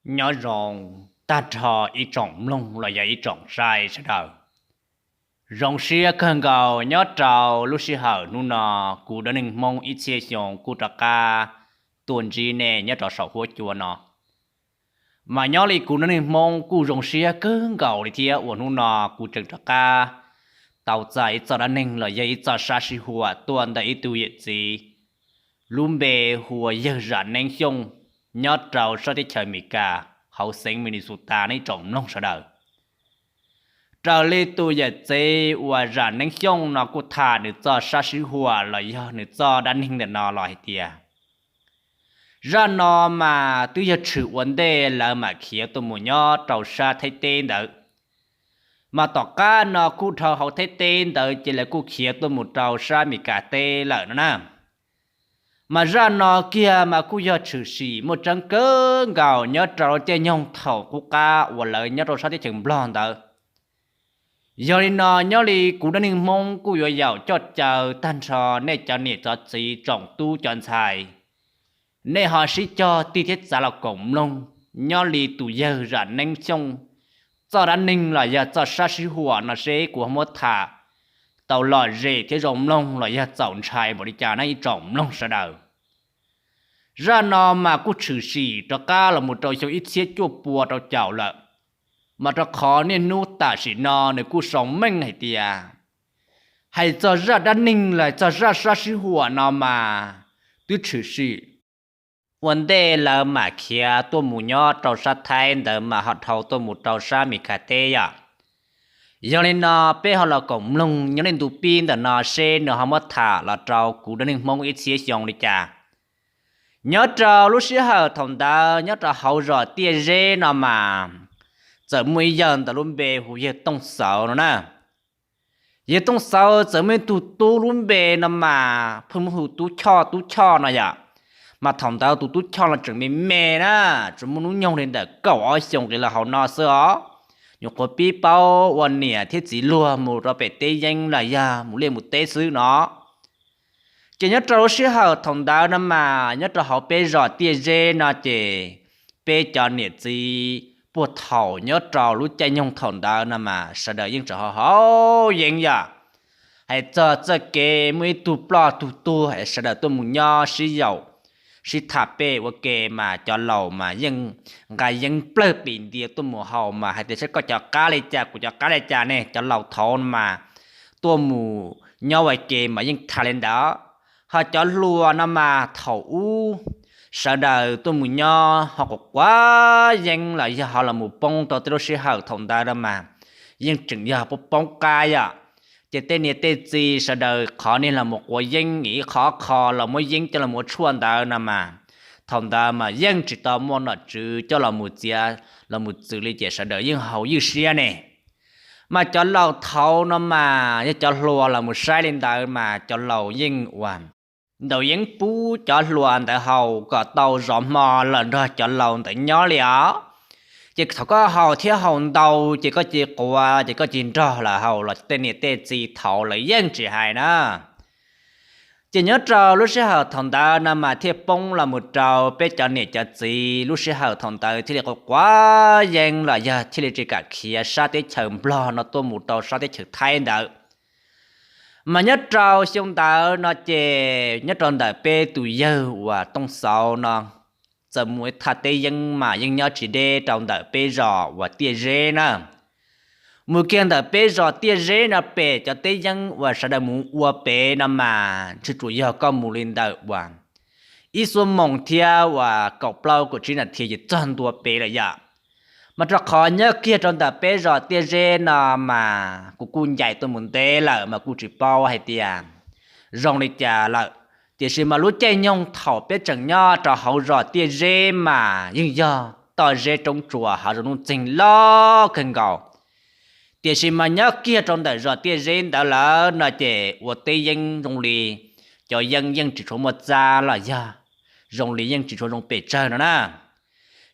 Nyob zoo tag nrho ib tsoom mloog los yog ib tsoom saib sawv daws. Zoo siab kawg nkaus nyob rau lub sij hawm hnub no, kuv dab neeg Hmoob ib txhiab xyoo kuj rov qab tuaj ntsib nej nyob rau saum huab cua no. Mas nyob li kuv dab neeg Hmoob kuj zoo siab kawg nkaus li thiab uas hnub no kuv tseem rov qab tau txais ib txoj dab neeg los yog ib txoj sab sib huam tuaj ntawm ib tug yawm txiv lub npe hu ua yawg Zam Neeb Xyooj, nyob rau sab teb chaws Amelikas hauv xeev Minnesota no ib tsoom mloog sawv daws. Raws li tus yawm txiv uas Zam Neeb Xyooj no kuj tham nws txoj sab sib huam los yog nws txoj dab neeg ntawm no los hais tias, zaj no mas twb yog tshwm ua ntej lawv mam khiav tuaj mus nyob rau sab Thaib teb ntawd. Mas tom qab no kuj dhau hauv Thaib teb ntawd ces lawv kuj khiav tuaj mus rau sab Amelikas teb lawm no na. Mas zaj no kiag mas kuj yog tshwm sim muaj tseeb kawg nkaus nyob rau lub caij nyoog thaum qub qab uas lawv nyob rau sab teb chaws Nplog ntawd. Yog li no nyob li kuv dab neeg Hmoob kuj yuav yaum coj caw tag nrho nej cov niam cov txiv tsoom tub cov ntxhais, nej ho sib cog tig thiab txav los koom mloog nyob li tus yawg Zam Neeb Xyooj txoj dab neeg los yog txoj sab sib huam no seb kuv ho muab tham tau lom zem thiab zoo mloog los yog txaus ntshai npaum li cas na ib tsoom mloog sawv daws. Zaj no mas kuj tshwm sim rov qab los mus rau xyoo ib txhiab cuaj pua rau caum lawm, mas rau qhov niaj hnub tam sim no nws kuj sau meej hais tias, hais txog zaj dab neeg los txog zaj sab sib huam no mas twb tshwm sim ua ntej lawv mam khiav tuaj mus nyob rau sab Thaib ntawd mas ho dhau tuaj mus rau sab Amelikas teb yom. Yog li no peb ho los koom mloog nyob li ntu pib ntawm no seb nws ho muab tham los rau kuv dab neeg Hmoob ib txhiab xyoo li cas. Nyob rau lub sij hawm thaum ntawd nyob rau hauv zos Tiaj Zeb no mas txawm muaj ib yawg ntawm lub npe hu yawg Tooj Xauv no na. Yawg Tooj Xauv txawm muaj ib tug tub lub npe no mas pheej muab hu Tub Choj Tub Choj no yom. Mas thaum ntawd tus Tub Choj no tseem me me na, tsuas muaj hnub nyoog li ntawm kaum ob xyoos nqis los hauv no xwb os. Nyuam qhuav pib paub ua niam thiab txiv luag mus rau pem teb yeeb los yog mus liaj mus teb xwb no. Ces nyob rau lub sij hawm thaum ntawd no mas nyob rau hauv peb zos Tiaj Zeb no ces peb cov niam txiv puag thaum nyob rau lub caij nyoog thaum ntawd no mas sawv daws yeej tseem haus haus yeeb yom. Hais txog txoj kev muaj ib tug ploj tug tuag es sawv daws tuaj mus nyob sib yaum sib tham pem ua ke mas cov laus mas yeej nqa yeeb plawg pim ntias tuaj mus haus mas hais tias saib koj cov qab li cas kuv cov qab li cas ne, cov laus thaud no mas tuaj mus nyob ua ke mas yeej tham li ntawd. Ho cov hluas no mas thaum ub sawv daws tuaj mus nyob ho quav quav yeeb los yog ho los mus poob rau tej lub sij hawm thaum ntawd no mas yeej tseem yog poob poob qab yom. Ces tej niam tej txiv sawv daws qhov niag los mus quav yeeb ib qho qho los muab yeeb coj los ua tshuaj ntawd no mas thaum ntawd mas yeej tsis tau muaj nom tswv coj los mus txiav los mus txwv li ces sawv daws yeej haus ywj siab ne. Mas cov laus thaud no mas yog cov hluas los mus saib li ntawd mas cov laus yeej ua ntaus yeeb pub cov hluas ntawd haus kom tau zov hmo los nrog cov laus ntawd nyob li os. Ces thaum koj haus thiab haus ntau ces koj cia quav ces koj cia nrog lawv haus los tej niam tej txiv thaud lawv yeej tsis hais na. Ces nyob rau lub sij hawm thaum ntawd no mas thiaj poob los mus rau peb cov niam cov txiv lub sij hawm thaum ntawd thiaj li quav quav yeeb los yog thiaj li tsis kam khiav sab teb chaws Nplog no tuaj mus rau sab teb chaws Thaib ntawd. Mas nyob rau xyoo ntawd no ces nyob rau ntawm peb tus yawg uas Tooj Xauv no txawm mus ib thaj teb yeeb mas yeej nyob tsis deb rau ntawm peb zos uas Tiaj Zeb na. Mus kiag ntawm peb zos Tiaj Zeb no pem cov teb yeeb uas sawv daws mus ua pem no mas tsis tsuas yog koj mus li ntawm uas ib xuab moos thiab uas kaum plaub kaum tsib nas this ces txog ntua pem lawm yom. Mas rau qhov nyob kiag rau ntawm peb zos Tiaj Zeb no mas kuv kuj ncaim tuaj mus ntev lawm mas kuj tsis paub hais tias zoo li cas lawm. Tiam sis mas lub caij nyoog thaum peb tseem nyob rau hauv zos Tiaj Zeb mas yeej yog toj zeb roob tsuas hav zoov nuj txeeg loj kawg nkaus. Tiam sis mas nyob kiag rau ntawm zos Tiaj Zeb ntawd lawm no ces ua teb yeeb zoo li cov yeeb yeej tsis tshua muaj txab los yog zoo li yeej tsis tshua zoo pes tsawg no na.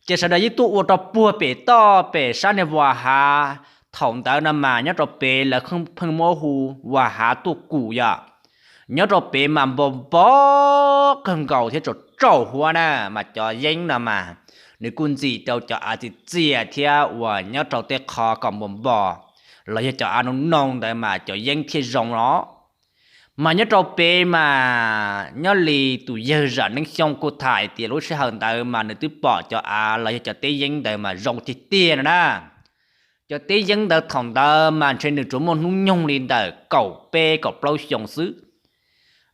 Ces sawv daws yeej tuaj ua rau puag pem toj pem sab niag Vas Hav. Thaum ntawd no mas nyob rau pem lawv pheej muab hu Vas Hav tuaj kum yom. Nyob rau pem mas npo npo kawg nkaus thiab tsaus tsaus huab na, mas cov yeeb no mas nws kuj ntxim rau cov av txias txias thiab uas nyob rau tej qho kom npos npos los yog cov av noo noo ntawd mas cov yeeb thiaj zoo no. Mas nyob rau pem mas nyob li tus yawg Zam Neeb Xyooj kuj tham hais tias lub sij hawm ntawd mas nws twb pom cov av los yog cov teb yeeb ntawd mas zoo tiag tiag no na. Cov teb yeeb ntawd thaum ntawd mas ntshe nws tsuas muaj hnub nyoog li ntawm kaum peb kaum plaub xyoo xwb.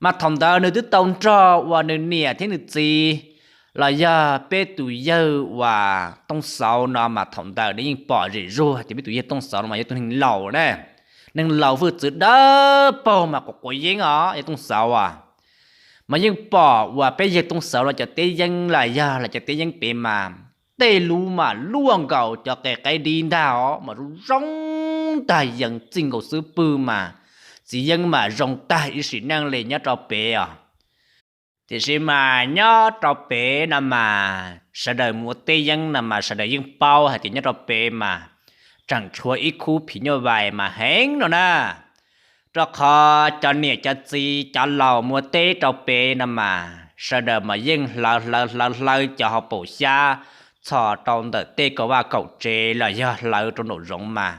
Mas thaum ntawd nws twb tau nrog uas nws niam thiab nws txiv los yog peb tus yawg uas Tooj Xauv no mas thaum ntawd nws yeej pom zem zuag tias peb tus yawg Tooj Xauv no mas yog tus neeg laus na. Neeg laus hwj txwv dawb paug mas quav quav yeeb os yawg Tooj Xauv as. Mas yeej pom uas peb yawg Tooj Xauv los cov teb yeeb los yog los cov teb yeeb pem mas tej lub mas luaj nkaus cov qe qaib dib ntag os mas zoo zoo ntag yees txij nkaus xub pwg mas txiv yeeb mas zoo tag ib sim neej li nyob rau pem os. Tiam sis mas nyob rau pem no mas sawv daws mus ua teb yeeb no mas sawv daws yeej paub hais tias nyob rau pem mas tseem tshuav ib khub phim nyuj vais mas heev no na. Rau qhov cov niam cov txiv cov laus mus ua teb rau pem no mas sawv daws mas yeej hlawv hlawv hlawv hlawv cov hauv paus xyab txhos rau ntawm tej kaum vaj kaum tsev los yog hlawv rau nraum zoov mas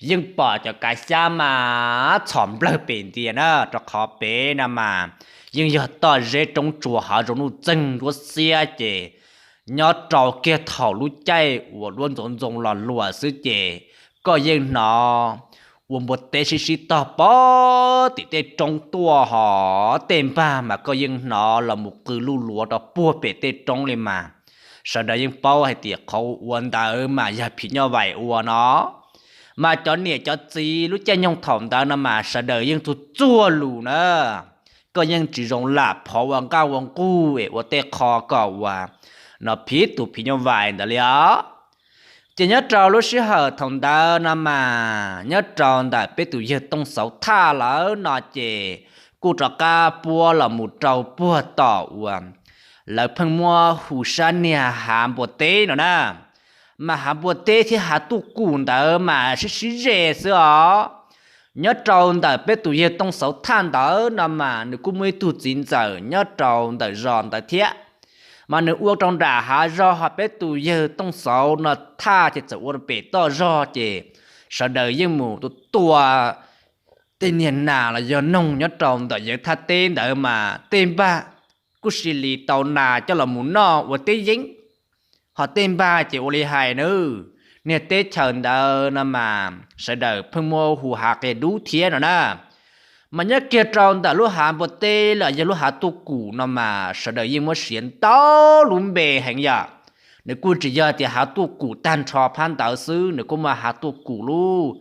yeej pom cov kav xyab mas txhos nplawg pem ntias na. Rau qhov pem no mas yeej yog toj zeb roob tsuas hauv zoov nuj txeeg nruab xiab ces nyob rau kiag thaum lub caij uas duab ntxoov ntxoo los luas xwb ces koj yeej hnov ua npua teb sib sib tog pog tim tej roob tuaj hos tej npag mas koj yeej hnov los mus qw luj luav rau puag pem tej roob li mas sawv daws yeej paub hais tias qhov ua ntawd mas yog phim nyuj vais ua no. Mas cov niam cov txiv lub caij nyoog thaum ntawd no mas sawv daws yeej txuag txuag lus na. Koj yeej tsis zoo lam phov ua nqaj ua nqug es ua tej qho kom uas no phiv tus phim nyuj vais ntawd li os. Ces nyob rau lub sij hawm thaum ntawd no mas nyob rau ntawm peb tus yawg Tooj Xauv Thaj lawm no ces kuj rov qab puab los mus rau puag tom uas lawv pheej muab hu sab niag hav npua teb no na. Mas hav npua teb thiab hav tuj kum ntawd mas sib sib ze xwb os. Nyob rau ntawm peb tus yawg Tooj Xauv Thaj ntawd no mas nws kuj muaj ib tug txiv ntxawm nyob rau ntawm zos ntawd thiab. Mas nws ua rau nram hav zog ho peb tus yawg Tooj Xauv no Thaj ces txawm ua rau pem toj zog ces sawv daws yeej mus tua tua tej niag nas los yog noog nyob rau ntawm yeev thaj teb ntawd mas tej npag kuj sis li tau nas coj los mus noj ua teb yeeb. Ho tej npag ces ua li hais nws, niag teb chaws ntawd no mas sawv daws pheej muab hu hav qia dub thiab no na. Mas nyob kiag rau ntawm lub hav npua teb los yog lub hav tuj kum no mas sawv daws yeej muab siav ntau lub npe heev yom. Nws kuj tsis yog tias hav tuj kum tag nrho phab ntawd xwb, nws kuj muaj hav tuj kum lub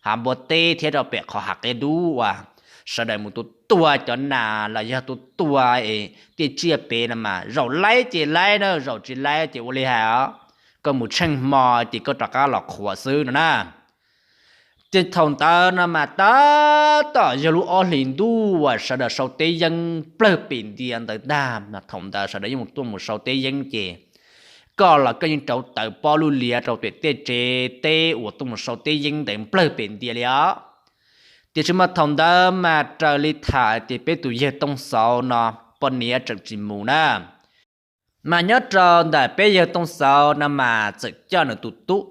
hav npua teb thiab rau pem qhov hav qia dub uas sawv daws mus tua tua cov nas los yog tua tua es tej tsiaj pem no mas zaum laib ces laib na, zaum tsis laib ces ua li hais os, koj mus tsheej hmo ces koj rov qab los qhuas xwb no na. Ces thaum ntawd no mas tab tom yog lub ob hlis ntuj uas sawv daws sau teb yeeb nplawg pem ntias ntawd ntag. Thaum ntawd sawv daws yeej tuaj mus sau teb yeeb ces koj los koj yeej rauv taws pob lub liav rau pem tej tsev teb uas tuaj mus sau teb yeeb ntawd nplawg pem ntias li os. Tiam sis mas thaum ntawd mas raws li tham tias peb tus yawg Tooj Xauv no poj niam tseem tsis mus na. Mas nyob rau ntawm peb yawg Tooj Xauv no mas txawm coj nws tus tub.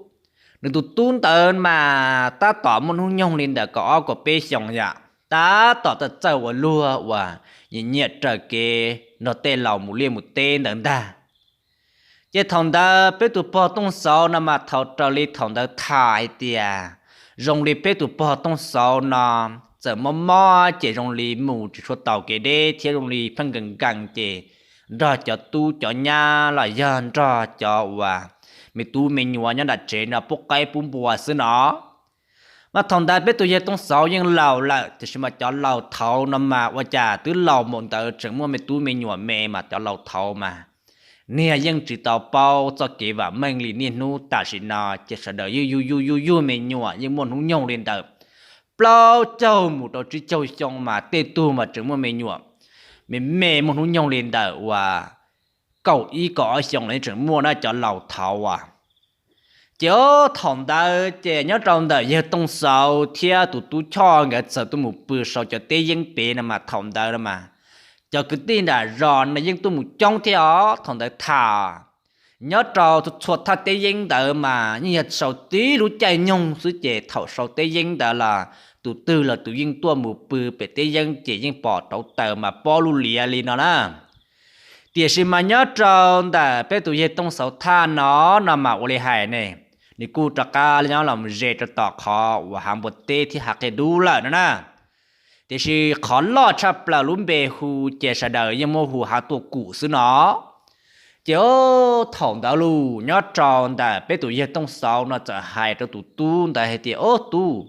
Nws tus tub ntawd mas tab tom muaj hnub nyoog li ntawm kaum ob kaum peb xyoos yom, tab tom txawj txawj ua luag uas nyiam nyiam raws kev nrog tej laus mus liaj mus teb ntawd ntag. Ces thaum ntawd peb tus pog Tooj Xauv no mas thaum raws li thaum ntawd tham hais tias zoo li peb tus pog Tooj Xauv no txawm mob mob ces zoo li mus tsis tshua taus kev deb thiab zoo li pheej nkees nkees ces nrog cov tub cov nyab los yog nrog cov uas me tub me nyuam nyob nram tsev no pub qaib pub npua xwb no. Mas thaum ntawd peb tus yawg Tooj Xauv yeej laus lawm, tiam sis mas cov laus thaud no mas ua cas twb laus npaum ntawd tseem muaj me tub me nyuam me, mas cov laus thaud mas niag yeej tsis tau paub txoj kev vam meej li niaj hnub tam sim no, ces sawv daws yeej yug yug yug yug me nyuam yeej muaj hnub nyoog li ntawm plaub caug mus rau tsib caug xyoo, mas tej tug mas tseem muaj me nyuam me me muaj hnub nyoog li ntawm uas kaum ib kaum ob xyoo los yeej tseem muaj na cov laus thaud as. Ces thaum ntawd ces nyob rau ntawm yawg Tooj Xauv thiab tus tub Choj nkawd txawm tuaj mus pw sau cov teb yeeb pem no mas thaum ntawd no mas cov kwv tij nram zos no yeej tuaj mus coob thiab os. Thaum ntawd tham Nyob rau txhua thaj teb yeeb ntawd mas yeej yog sau tib lub caij nyoog xwb ces thaum sau teb yeeb ntawd los tus twg los tus yeej tuaj mus pw pem teb yeeb ces yeej pom rauv taws mas pob lub liav li no na. Tiam sis mas nyob rau ntawm peb tus yawg Tooj Xauv thaj no, no mas ua li hais ne, nws kuj rov qab nyob los ze rau tom qhov uas hav npua teb thiab hav qia dub lawm no na. Tiam sis qhov loj tshaj plaws lub npe hu ces sawv daws yeej muab hu Hav Tuam Kum xwb no. Ces thaum ntawd los nyob rau ntawm peb tus yawg Tooj Xauv no txawm hais rau tus tub ntawd hais tias, Ob tub,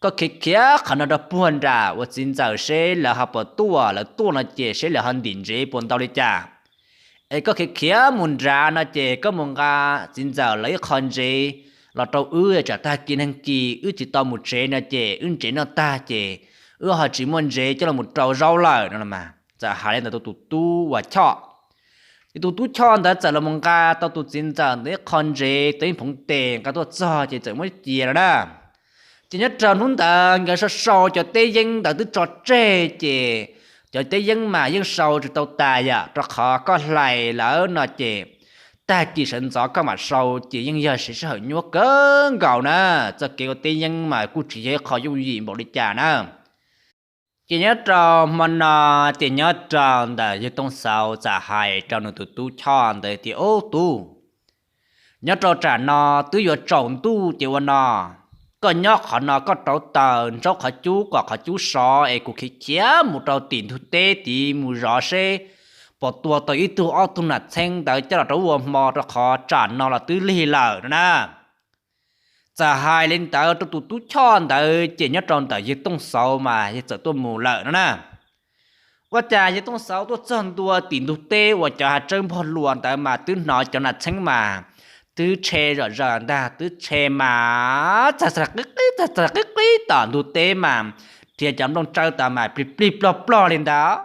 koj khiav khiav qhov no rau puag nram uas txiv ntxawm seb lawv ho puas tuaj, lawv tuaj no ces seb lawv ho ntim ntsev puas ntau li cas. Es koj khiav khiav mus nrad no ces koj mus nqa txiv ntxawm lawv ib qho ntsev los rau wb, tsam tag kis neeg kis wb tsis tau mus tsev no ces wb ntsev noj tag ces wb ho tsis muaj ntsev coj los rau zaub lawm no. Txawm hais li ntawd rau tus tub uas Choj. Ces tus tub Choj ntawd txawm los mus nqa tau tus txiv ntxawm ntawd ib qho ntsev, tau ib phoov tes nqa tuaj txog ces txawm muab cia lawm na. Ces nyob rau hnub ntawd nkawd sau sau cov teb yeeb ntawd twb tso tseg ces cov teb yeeb mas yeej sau tsis tau tas yam rau qhov koj hlais lawm no ces tag kis sawv ntxov koj mam sau ces yeej yog siv sij hawm nyuaj kawg nkaus na. Txoj kev ua teb yeeb mas kuj tsis yog ib qho yooj yim npaum li cas na. Ces nyob rau hmo no, ces nyob rau ntawm yawg Tooj Xauv txawm hais rau nws tus tub Choj ntawd tias, Ob tub, nyob rau tsam no twb yuav tsaus ntuj ces ua no, koj nyob qhov no koj rauv taws ntsaub qhov cub kom qhov cub sov es kuv khiav khiav mus rau tim ntug teb tid mus zov seb puas tua tau ib tug ob tug nas txheeb ntawd coj los rau ua hmo rau qhov tsam no los twb lig lawm no na. Txawm hais li ntawd rau tus tub Choj ntawd ces nyob rau ntawm yawg Tooj Xauv mas yawg txawm tuaj mus lawm no na. Ua cas yawg Tooj Xauv tuaj txog ntua tim ntug teb uas cov hav tsawb npog luas ntawd mas twb hnov cov nas txheeb mas twb tshe zom zaws ntag, twb tshe mas txag txag qib qib txag txag qib qib tom ntug teb mas nrhiav cov nplooj tsawb tas mas plig plig plog plog li ntawd.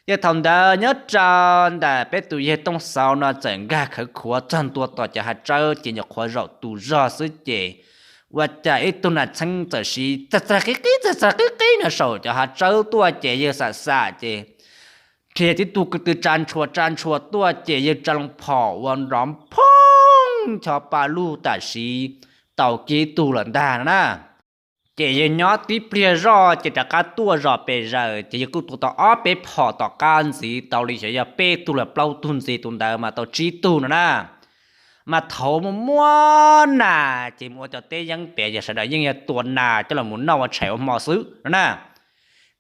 Ces thaum ntawd nyob rau ntawm peb tus yawg Tooj Xauv no txawm nkag khawv khuav txog ntua tom cov hav tsawb ces nyuam qhuav zaum tus zog xwb ces ua cas ib tug nas txheeb txawm siv txag txag qib qib txag txag qib qib no saum cov hav tsawb tuaj ces yawg xam xam ces nrhiav tib tug ko tw tsa ntshua tsa ntshua tuaj ces yawg tsa loo phom ua nrov phooj ncho pa lug tam sim tau kiag ib tug lawm ntag no na. Ces yawg nyob tib pliag zoj ces rov qab tuaj zom pes zaws ces yawg kuj tua tau ob peb phom tom qab ntxiv tau li xyov yog peb tug los plaub tug ntxiv, tus ntawd mas tau tsib tug no na. Mas thaum muaj muab nas ces mus ua cov teb yeeb pem ces sawv daws yeej yog tua nas coj los mus noj ua tshais ua hmo xwb no na.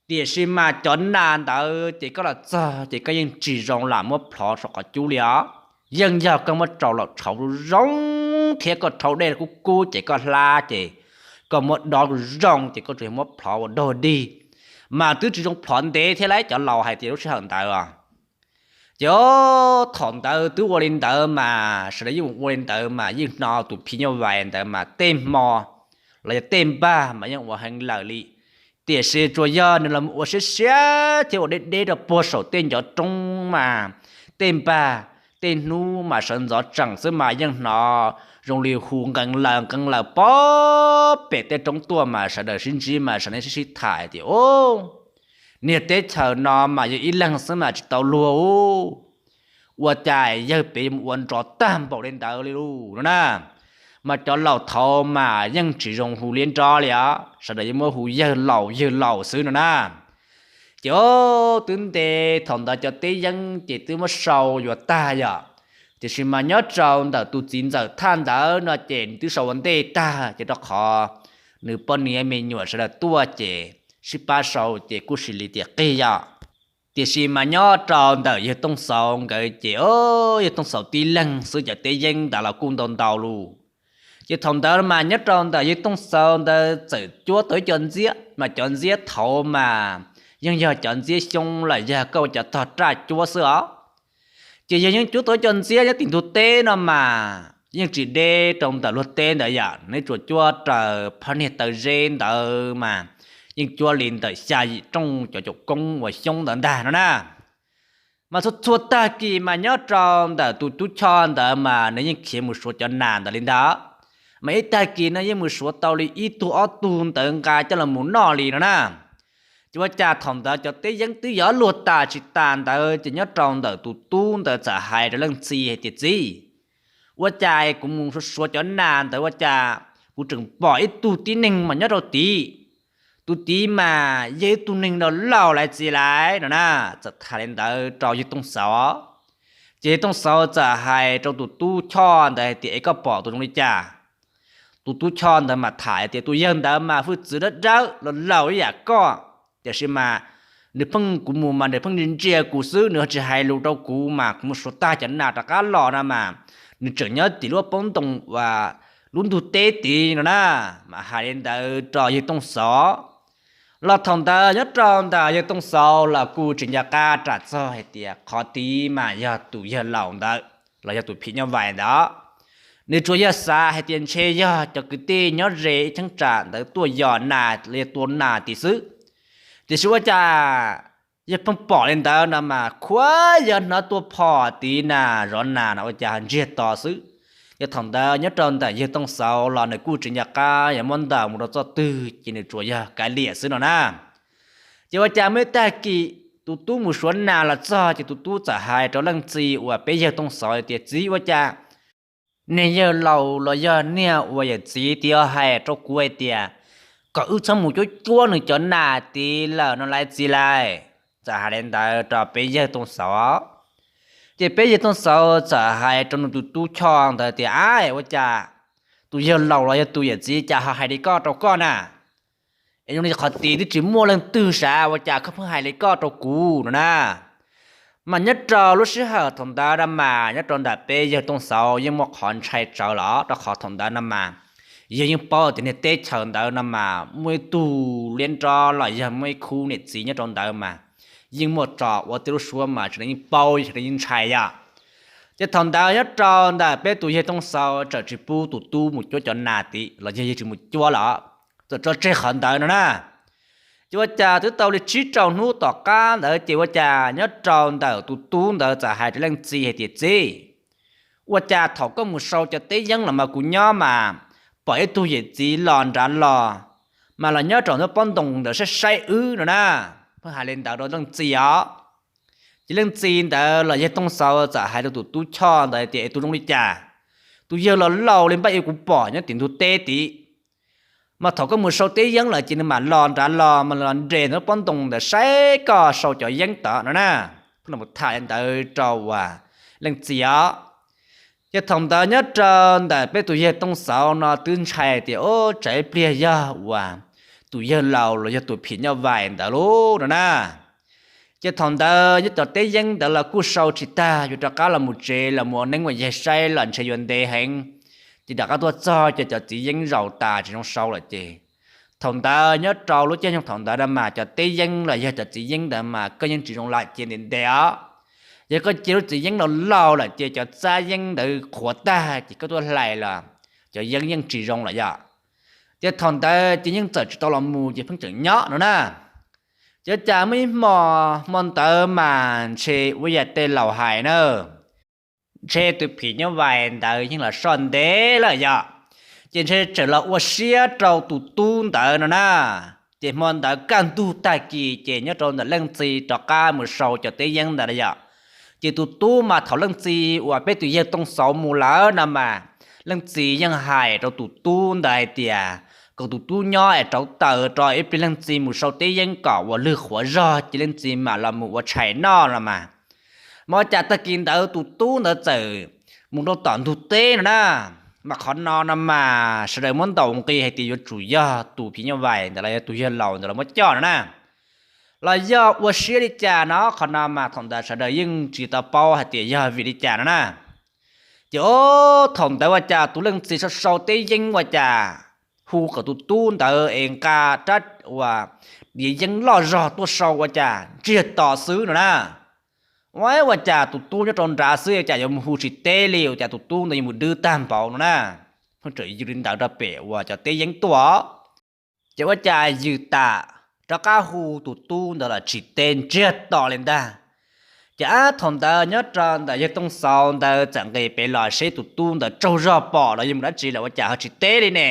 Tiam sis mas cov nas ntawd ces koj los txog ces koj yeej tsis zoo lam muab plhov saum qhov cub li os. Yeej yog koj muab rau laum tshauv zoo zoo thiab koj rhaub dej kub kub ces koj hlab ces koj muab dob zoo ces koj tsuas yog muab plhov ua dog dig, mas twb tsis zoo plhov ntev thiab lauj, cov laus hais tias lub sij hawm ntawd os. Ces thaum ntawd twb ua li ntawd mas sawv daws yeej ua li ntawd mas yeej hnov tus phim nyuj vais ntawd mas tej hmo los yog tej npag mas yeej ua heev lawm li. Tiam sis tsuas yog nws los ua siab siab thiab ua deb deb rau puag saum tej ncov roob mas tej npag tej hnub mas sawv ntxov tseem xwb mas yeej hnov zoo li hu nqee laws nqee laws pem tej roob tuaj mas sawv daws sib ntsib mas sawv daws sib sib tham tias, Ub, niag teb chaws no mas yog ib leeg xwb mas tsis tau luag ub. Ua cas yawg pem yuav mus ua nrov tag npaum li ntawd li lus no na. Mas cov laus thaud mas yeej tsis zoo hu liab nrob li os, sawv daws yeej muab hu yawg laus yawg laus xwb no na. Ces twb ntev thaum ntawd cov teb yeeb ces twb muab sau yuav tag yom. Tiam sis mas nyob rau ntawm tus txiv ntxawm thaj ntawd no ces nws twb sau ua ntej tag ces rau qhov nws poj niam me nyuam sawv daws tuaj ces sib pab sau ces kuj sis li tiam qig yom. Tiam sis mas nyob rau ntawm yawg Tooj Xauv nkawd ces yawg Tooj Xauv tib leeg xwb cov teb yeeb ntawd los kuj ntau ntau lus. Ces thaum ntawd mas nyob rau ntawm yawg Tooj Xauv ntawd txawm cuab tau ib co ntxiab, mas cov ntxiab thaud mas yeej yog cov ntxiab xyoob los yog koj ua cov tog raj cuab xwb os. Ces yawg yeej cuab tau ib co ntxiab nyob tim ntug teb no mas yeej tsis deb rau ntawm luag teb ntawd yom, nws tsuas cuab raws phab niag taw zeb ntawd mas yeej cuab li ntawm xya yim rooj cov caum koob uas xyoob ntawd ntag no na. Mas txhua txhua tag kis mas nyob rau ntawm tus tub Choj ntawd mas nws yeej khiav mus suav cov nas ntawd li ntawd. Mas ib tag kis no yeej mus suav tau li ib tug ob tug ntawd nqa coj los mus noj li no na. Ua cas thaum ntawd cov teb yeeb twb yuav luag tas tsis tas ntawd ces nyob rau ntawm tus tub ntawd txawm hais rau leej txiv hais tias, Txiv, ua cas kuv mus suav suav cov nas ntawd ua cas kuv tseem pom ib tug tib neeg mas nyob rau tid. Tus tid mas yog ib tug neeg laus laus laiv txiv laiv no na. Txawm tham li ntawd rau yawg Tooj Xauv. Ces yawg Tooj Xauv txawm hais rau tus tub Choj ntawd hais tias, Es koj pom tus zoo li cas? Tus tub Choj ntawd mas tham tias, Tus yawg ntawd mas hwj txwv dawb dawb laus laus ib yam koj, tiam sis mas nws pheej, kuv mus mas nws pheej ntsia ntsia kuv xwb, nws tsis hais lus rau kuv mas kuv mus suav tag cov nas rov qab los no mas nws tseem nyob tim lub pob ntoo uas lub ntug teb tid no na. Mas hais li ntawd rau yawg Tooj Xauv. Los thaum ntawd nyob rau ntawm yawg Tooj Xauv los kuj tsis nco qab ram txog hais tias qhov tid mas yog tus yawg laus ntawd los yog tus phim nyuj vais ntawd. Nws tsuas yog xav hais tias ntshe yog cov kwv tij nyob ze ib cheeb tsam ntawd tuaj yos nas los yog tua nas tid xwb. Tiam sis ua cas yawg pheej pom li ntawd no mas khuav yog hnov tua phom tid na, zov nas no ua cas ntsiag to xwb. Ces thaum ntawd nyob rau ntawm yawg Tooj Xauv los nws kuj tsis nco qab yog muab ntaus mus rau txoj twg ces nws tsuas yog kav liam xwb no na. Ces ua cas muaj ib tag kis tus tub mus suav nas los txog ces tus tub txawm hais rau leej txiv uas peb yawg Tooj Xauv tias, Txiv, ua cas niag yawg laus los yog niag uas yawm txiv tid hais rau kuv hais tias kom wb txhob mus cuab cuab nws cov nas tid lawm no laiv txiv laiv? Txawm hais li ntawd rau peb yawg Tooj Xauv. Ces peb yawg Tooj Xauv txawm hais rau nws tus tub Choj ntawd tias, Ab, ua cas tus yawg laus los yog tus yawm txiv cas ho hais li koj rau koj na? Es zoo li qhov tid twb tsis muaj leej twg sav, ua cas koj pheej hais li koj rau kuv no na? Mas nyob rau lub sij hawm thaum ntawd no mas nyob rau ntawm peb yawg Tooj Xauv yeej muaj qhov ntshai tsawv los rau qhov thaum ntawd no mas yawg yeej paub tias niag teb chaws ntawd no mas muaj ib tug liab nrob los yog muaj ib khub niam txiv nyob rau ntawd mas yeej muaj tso ua tej lub suab mas sawv daws yeej paub sawv daws yeej ntshai yom. Ces thaum ntawd nyob rau ntawm peb tus yawg Tooj Xauv txawm tsis pub tus tub mus cuab cov nas tid los yog yawg tsis mus cuab los txawm tso tseg qhov ntawd no na. Ces ua cas twb tau li tsib rau hnub tom qab ntawd ces ua cas nyob rau ntawm tus tub ntawd txawm hais rau leej txiv hais tias, Txiv, ua cas thaum koj mus sau cov teb yeeb los mas kuv nyob mas pom ib tug yawm txiv los nrad los, mas los nyob rau ntawm pob ntoo ntawd saib saib wb no na. Pheej hais li ntawd rau leej txiv os. Ces leej txiv ntawd los yawg Tooj Xauv txawm hais rau tus tub Choj ntawd tias, Es tus zoo li cas? Tus yawg laus laus li npaj ib kuv pom nyob tim ntug teb tid, mas thaum koj mus sau teb yeeb lawm ces nws mam los nrad los mas los nres ntawm pob ntoo ntawd saib koj sau cov yeeb tod no na. Pheej los tham li ntawd rau leej txiv os. Ces thaum ntawd nyob rau ntawm peb tus yawg Tooj Xauv no twb ntshai tias, Ub, tsam ib pliag yog uas tus yawg laus los yog tus phim nyuj vais ntawd lauj no na. Ces thaum ntawd nyob cov teb yeeb ntawd los kuj sau tsis tag, yuav rov qab los mus tsev los mus ua neeb ua yaig saib los ntshe yuav ntev heev. Ces rov qab tuaj txog ces cov txiv yeeb zaum tas tsis zoo sau lawm ces thaum ntawd nyob rau lub caij nyoog thaum ntawd no mas cov teb yeeb los yog cov txiv yeeb ntawd mas koj yeej tsis zoo lam cia ntev ntev os. Yog koj cia lub txiv yeeb laus laus lawm ces cov txab yeeb ntawd qhuav tag ces koj tuaj hlais los cov yeeb yeej tsis zoo lawm yom. Ces thaum ntawd ces yeej txawm tsis tau los mus ces pheej tseem nyob no na. Ces cas muaj ib hmo, hmo ntawd mas ntshe ua yam tej laus hais na, ntshe tus phim nyuj vais ntawd yeej los soj ntev lawm yom. Ces ntshe tseem los ua siab rau tus tub ntawd no na. Ces hmo ntawd kaj ntug tag kis ces nyob rau ntawm leej txiv rov qab mus sau cov teb yeeb ntawd yom. Ces tus tub mas thaum leej txiv uas peb tus yawg Tooj Xauv mus lawm no mas leej txiv yeej hais rau tus tub ntawd hais tias kom tus tub nyob es rauv taws rau ib pliag leej txiv mus sau teb yeeb kom uas lwg qhuav zog ces leej txiv mam los mus ua tshais noj no mas. Mas ua cas tag kis ntawd tus tub ntawd txawm mus rau tom ntug teb no na. Mas qhov no no mas sawv daws muab ntaus nqi hais tias yuav tsum yog tus phim nyuj vais ntawd los yog tus yawg laus ntawd los muab coj no na. Los yog ua siab li cas no, qhov no mas thaum ntawd sawv daws yeej tsis tau paub hais tias yog vim li cas no na. Ces o, thaum ntawd ua cas tus leej txiv sau sau teb yeeb ua cas hu kom tus tub ntawd es nqa rab uas diav yeeb loj zog tuaj sau ua cas ntsiag to xwb no na. Ua, ua cas tus tub nyob rau nrad xwb ua cas yuav mus hu tsis teb li, ua cas tus tub ntawd yuav mus dwb tag npaum no na. Pheej tseem yws li ntawd rau pem uas cov teb yeeb tuaj. Ces ua cas yws tas, rov qab hu tus tub ntawd los tsis teb, ntsiag to li ntag. Ces ab thaum ntawd nyob rau ntawm yawg Tooj Xauv ntawd txawm nqis pem los seb tus tub ntawd tsaug zog pom los yog mus dab tsi lawm ua cas ho tsis teb li ne.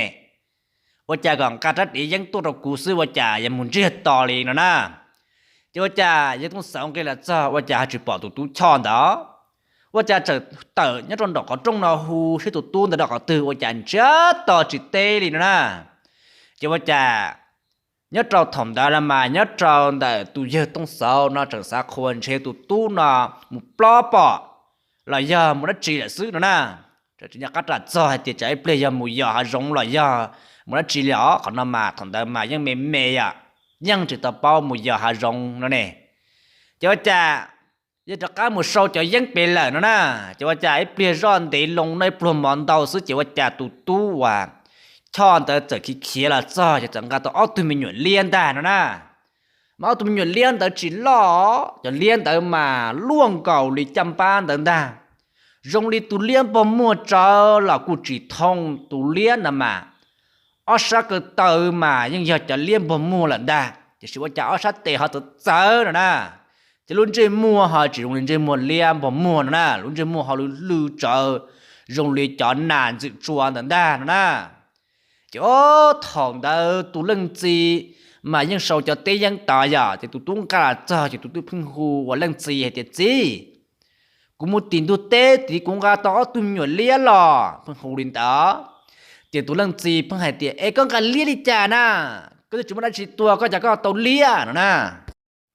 ua cas kom nqa rab diav yeeb tuaj rau kuv xwb ua cas yuav mus ntsiag to li no na. Ces ua cas yawg Tooj Xauv nqis los txog ua cas ho tsis pom tus tub Choj ntawd. Ua cas txawm tawm nyob rau nraum qhov rooj no hu seb tus tub ntawd nyob qhov twg ua cas ntsiag to tsis teb li no na. Ces ua cas nyob rau thaum ntawd no mas nyob rau ntawm tus yawg Tooj Xauv no tseem xav qhua ntshe tus tub no mus plob pom los yog mus dab tsi lawm xwb no na. Tseem tsis nco qab ras txog hais tias tsam ib pliag yog mus yos hav zoov los yog mus dab tsi li os, qhov no mas thaum ntawd mas yeej me me yom, yeej tsis tau paub mus yos hav zoov no ne. Ces ua cas yog rov qab mus sau cov yeeb pem lawm no na. Ces ua cas ib pliag zoj ntev loo no ib pluag mov ntau xwb ces ua cas tus tub uas Choj ntawd txawm khiav khiav los txog ces txawm nqa tau ob tug me nyuam liab ntag no na. Mas ob tug me nyuam liab ntawd tsis loj, cov liab ntawd mas luaj nkaus li caj npab ntawd ntag. Zoo li tus liab npog muag tsawv los kuj tsis thooj, tus liab ntawd mas ob sab ko taw mas yeej yog cov liab npog muag lawm ntag, tiam sis ua cas ob sab tes ho txawv txawv no na. Ces lub ntsej muag ho tsis zoo li ntsej muag liab npog muag no na, lub ntsej muag ho lw lw tsawv, zoo li cov nas ntxwm tsua ntawd ntag no na. Ces ob thaum ntawd tus leej txiv mas yeej sau cov teb yeeb tod yom, ces tus tub nqa los txog ces tus tub pheej hu ua leej txiv hais tias, Txiv, kuv mus tim ntug teb tid kuv nqa tau ob tug me nyuam liab los. Pheej hu li ntawd. Ces tus leej txiv pheej hais tias, Es koj nqa liab li cas na? Koj twb tsis muaj dab tsi tua koj cas koj tau liab no na.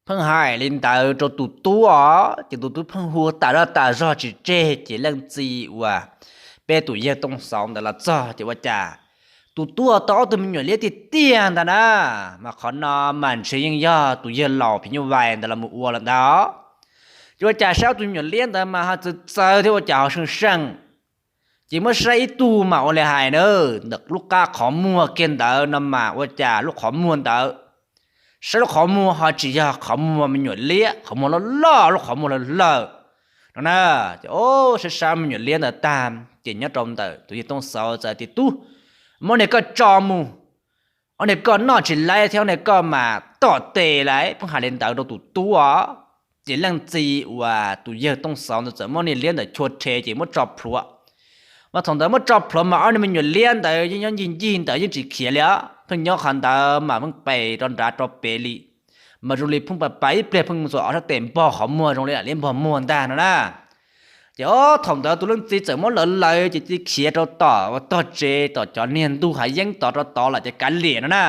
Pheej hais li ntawd rau tus tub os, ces tus tub pheej hu tas zog tas zog tsis tseg ces leej txiv uas peb tus yawg Tooj Xauv ntawd los txog ces ua cas tus tub tau ob tug me nyuam liab tiag tiag ntag na. Mas qhov no mas ntshe yeej yog tus yawg laus phim nyuj vais ntawd los mus ua lawm ntag. Ces ua cas saib ob tug me nyuam liab ntawd mas ho txawv txawv thiab ua cas ho seej seej. Ces muab saib ib tug mas ua li hais na, ntawm lub qab qhov muag kiag ntawd no mas ua cas lub qhov muag ntawd, saib lub qhov muag ho tsis yog qhov muag me nyuam liab, qhov muag loj loj, lub qhov muag lawg lawg no na. Ces saib saib me nyuam liab ntawd tag ces nyob rau ntawm tus yawg Tooj Xauv txawm tias, Tub, muab niag koj tso mus, ob niag koj noj tsis laib thiab ob niag koj mas tom tes lawm. Pheej hais li ntawd rau tus tub os. Ces leej txiv uas tus yawg Tooj Xauv ntawd txawm muab niag liab ntawd chua rhe ces muab tso plhuav. Mas thaum ntawd muab tso plhuav mas ob niag me nyuam liab ntawd yeej nyob ncig ncig ntawd yeej tsis khiav li os, pheej nyob qhov ntawd mas pheej pes rau nrad rau pem li. Mas zoo li pheej pas pas ib pliag pheej mus txog ob sab tes npog qhov muag zoo li liab npog muag ntag no na. Ces ob thaum ntawd tus leej txiv txawm muab lawv lawv ces cia li khiav rau tom uas tog tsev tom cov niag ntug hav yeeb tod rau tod lawm ces kav liam no na.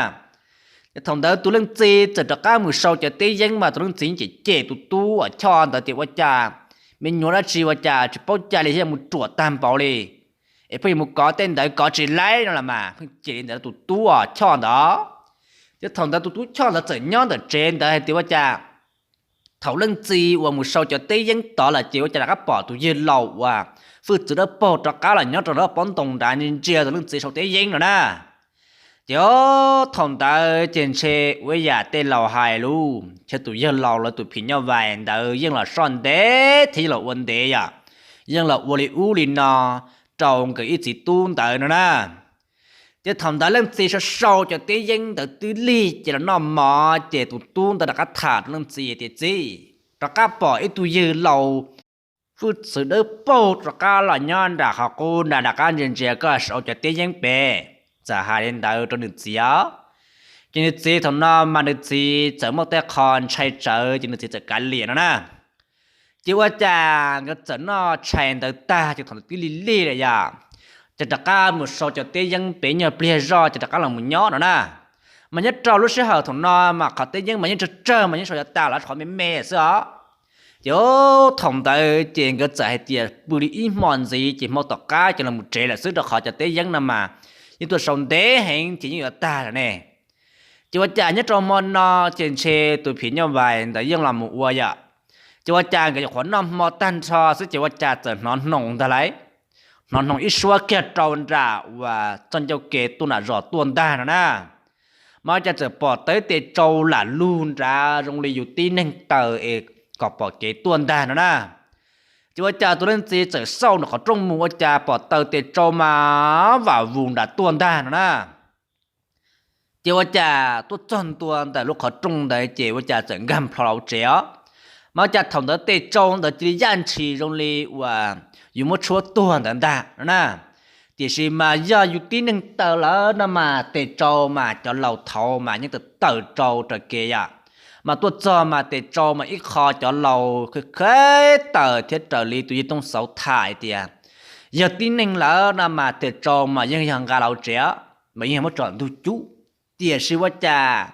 Ces thaum ntawd tus leej txiv txawm rov qab mus sau cov teb yeeb mas tus leej txiv cem cem tus tub uas Choj ntawd tias ua cas me nyuam dab tsi ua cas tsis paub cai li thiab mus ruam tag npaum li, es pheej yuav mus kov tej ntawd kov tsis laib no los mas pheej cem li ntawd tus tub uas Choj ntawd. Ces thaum ntawd tus tub Choj ntawd txawm nyob ntawm tsev ntawd hais tias ua cas thaum leej txiv uas mus sau cov teb yeeb tod lawm ces ua cas rov qab pom tus yawg laus uas hwj txwv dawb paug rov qab los nyob rau nram pob ntoo nrad ntsia tus leej txiv sau teb yeeb no na. Ces thaum ntawd ces ntshe ua yam tej laus hais lus, ntshe tus yawg laus lawv tus phim nyuj vais ntawd yeej los soj ntev thiab yeej los ua ntev yom, yeej los ua li ub li no rau nkawd ib txiv tub ntawd no na. Ces thaum ntawd leej txiv sau sau cov teb yeeb ntawd twb lig ces los noj mov ces tus tub ntawd rov qab tham rau leej txiv tias, Txiv, rov qab pom ib tug yawg laus hwj txwv dawb paug rov qab los nyob nram qhov qub nram rov qab ntsia ntsia koj sau cov teb yeeb pem. Txawm hais li ntawd rau nws txiv os. Ces nws txiv thaum no mas nws txiv txawm muaj tej qho ntshai tsawv ces nws txiv txawm kav liam no na. Ces ua cas nkawd txawm noj tshais ntawd tag ces thaum ntawd twb lig lig lawm yom, ces rov qab mus sau cov teb yeeb pem nyuag pliag zoj ces rov qab los mus nyob no na. Mas nyob rau lub sij hawm thaum no mas qhov teb yeeb mas yeej tsawg tsawg mas yeej sau cov tas los qhov me me xwb os. Ces thaum ntawd ces nkawd txawm hais tias pw li ib hmo ntxiv ces hmo tom qab ces los mus tsev lawm xwb rau qhov cov teb yeeb no mas yeej tuaj sau ntev heev ces yeej yuav tag lawm ne. Ces ua cas nyob rau hmo no ces ntshe tus phim nyuj vais ntawd yeej los mus ua yom. Ces ua cas nkawd nyuam qhuav noj hmo tag nrho xwb ces ua cas txawm hnov hnoos ntag lauj. Hnov hnoos ib suab kiag rau nram uas txoj ncauj kev tuaj nram zos tuaj ntag no na. Mas ua cas txawm pom tau ib tes tsau lam lug nrad zoo li yus tib neeg taws es kom pom kev tuaj ntag no na. Ces ua cas tus leej txiv txawm xauj nram qhov rooj mus ua cas pom tau tes tsau mas vam vus nram tuaj ntag no na. Ces ua cas tuaj txog ntua ntawm lub qhov rooj ntawd ces ua cas txawm nkag nplho los tsev os. Mas ua cas thaum ntawd tes tsau ntawd cia li yaj ntshis zoo li uas yus muab tshuab tuag ntawd ntag no na. Tiam sis mas yog yus tib neeg tawm lawm no mas tes tsau mas cov laus thaud mas yeej tawm tawm tsau raws kev yom. Mas tuaj txog mas tes tsau mas ib qho cov laus khav khav tawm thiab raws li tus yawg Tooj Xauv tham hais tias yog tib neeg lawm no mas tes tsau mas yeej yog nqa los tsev, mas yeej yog muab tso ntug cub. Tiam sis ua cas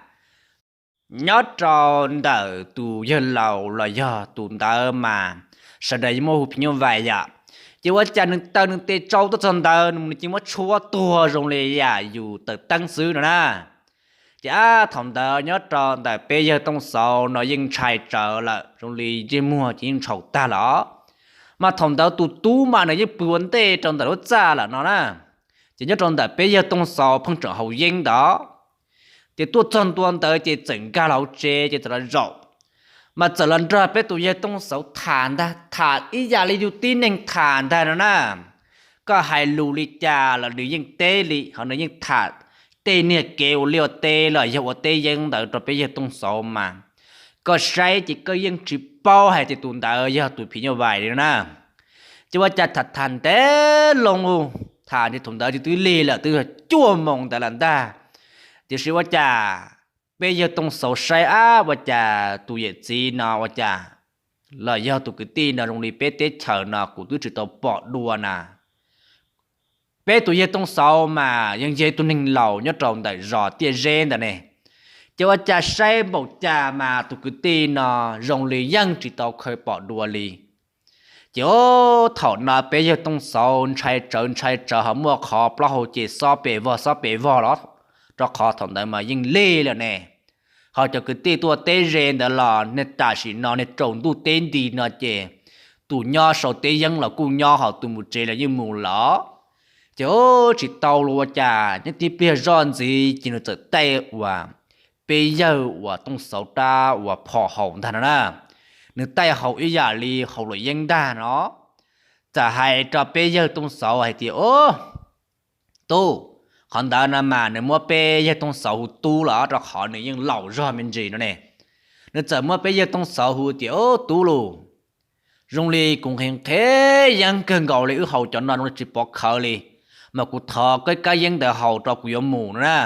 nyob rau ntawm tus yawg laus los yog tus ntawd mas sawv daws yeej muaj hu phim nyuj vais yom. Ces ua cas nws taw nws tes tsau tuaj txog ntawd nws cia li muab tshuab tuag zoo li yam yus taws teeb xwb no na. Ces ab thaum ntawd nyob rau ntawm peb yawg Tooj Xauv no yeej ntshai tsawv lawm, zoo li ntsej muag ces yeej ntshau tag lawm. Mas thaum ntawd tus tub mas nws yeej pw ua ntej rau ntawm lub txaj lawm no na. Ces nyob rau ntawm peb yawg Tooj Xauv pheej tseem haus yeeb ntawd, ces tuaj txog ntua ntawd ces txawm nkag los hauv tsev ces txawm los zaum, mas txawm los nrog peb tus yawg Tooj Xauv tham ntag, tham ib yam li yus tib neeg tham ntag no na. Koj hais lus li cas los nws yeej teb li, ho nws yeej tham tej niag kev ua liaj ua teb los yog ua teb yeeb ntawd rau peb yawg Tooj Xauv mas koj saib ces koj yeej tsis paub hais tias tus ntawd yog tus phim nyuj vais li no na. Ces ua cas tham tham ntev loo, tham ces thaum ntawd twb lig lawm, twb yog cuaj moos ntawd lawm ntag. Tiam sis ua cas peb yawg Tooj Xauv saib ab ua cas tus yawm txiv no ua cas los yog tus kwv tij no zoo li peb teb chaws no kuv twb tsis tau pom dua na. Peb tus yawg Tooj Xauv mas yeej yog ib tug neeg laus nyob rau ntawm zos Tiaj Zeb ntawd ne, ces ua cas saib npaum cas mas tus kwv tij no zoo li yeej tsis tau khaws pom dua li. Ces thaum no peb yawg Tooj Xauv ntshai tsawv ntshai tsawv ho muaj qhov plaub hau ces xob pes vog xob pes vog los, rau qhov thaum ntawd mas yeej lig lawm ne. Ho cov kwv tij tuaj teb ze ntawd los niag tam sim no niag tsaus ntuj teb nti no ces tus nyob sau teb yeeb los kuj nyob, ho tus mus tsev los yeej mus lawm. Ces tsis tau los ua cas nyob tib pliag zoj ntxiv ces nws txawm taij uas peb yawg uas Tooj Xauv rab uas phom haus ntag no na. Nws taij haus ib yam li haus luam yeeb ntag no. Txawm hais rau peb yawg Tooj Xauv hais tias, Au, tub, qhov ntawd no mas nws muab peb yawg Tooj Xauv hu tub los rau qhov nws yeej laus zog me ntsis no ne. Nws txawm muab peb yawg Tooj Xauv hu tias, Au, tub lauj, zoo li kuv nqhis nqhis yeeb kawg nkaus li, wb haus cov no zoo li tsis pov khawv li, mas kuv thov koj ib kab yeeb ntawd haus rau kuv yuav mus no na.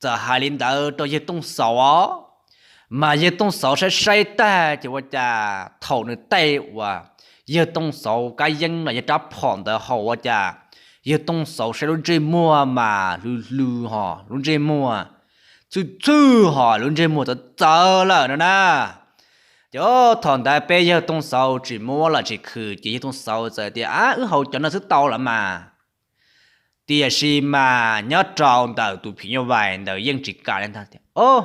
Txawm hais li ntawd rau yawg Tooj Xauv os, mas yawg Tooj Xauv saib saib tag ces ua cas thaum nws taij uas yawg Tooj Xauv kab yeeb los yog rab phom ntawd haus ua cas yawg Tooj Xauv saib lub ntsej muag mas hlwb hlwb ho lub ntsej muag txhwj txhwj ho lub ntsej muag txawv txawv lawm no na. Ces thaum ntawd peb yawg Tooj Xauv tsis muab los tsis khwm ces yawg Tooj Xauv txawm tias, Ab, wb haus cov no xwb tau los mas. Tiam sis mas nyob rau ntawm tus phim nyuj vais ntawd yeej tsis kam li ntag tias, Au,